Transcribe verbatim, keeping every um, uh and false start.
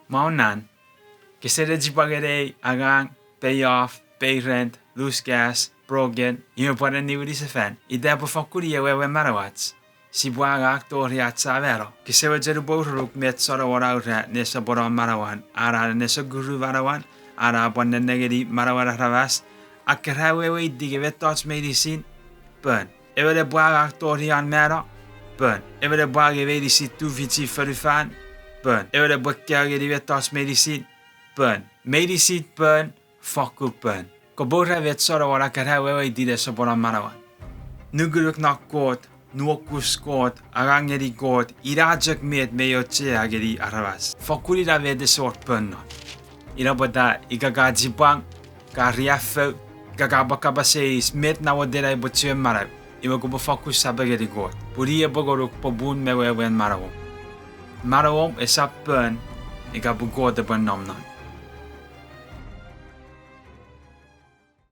Maunan, kese ne chipwang ngeni angang, pay off, pay rent, lose gas, broken, iwe pwan niwinsefan, ita epwe fokkun i ewe wewen manauach. Sipwe angang tori ach sa mano. Kese mochen upwe urunuk met Solomon a ura ne soponon manauan, an a nesokuru manauan, an a pwan nennengeni manauen aramas, a keran weweiti nge mettoch meinisin, pon. Emon epwe angang tori an mano, pon. Emon epwe angei meinisin tufichin fonufan, pon. Emon epwe kaeo ngeni mettoch meinisin, pon. Meinisin pon, fokkun pon. Kopwe ura met Solomon a keran weweiti ne soponon manauan. Nukunuk non Kot, nuokus Kot, angang ngeni Kot, ina chok met mi auchea ngeni aramas. Fokkun ina met ese wor pon non. Ina pwata ika ka chipwang, ka riaffou, ika ka pwan kapas eis met namoten ai upwe chiwen manau, iwe kopwe fokkun sap ngeni Kot. Pun i epwe ngonuk popun me wewen manauom. Manauom esap pon ika pun Kot epwe nom non.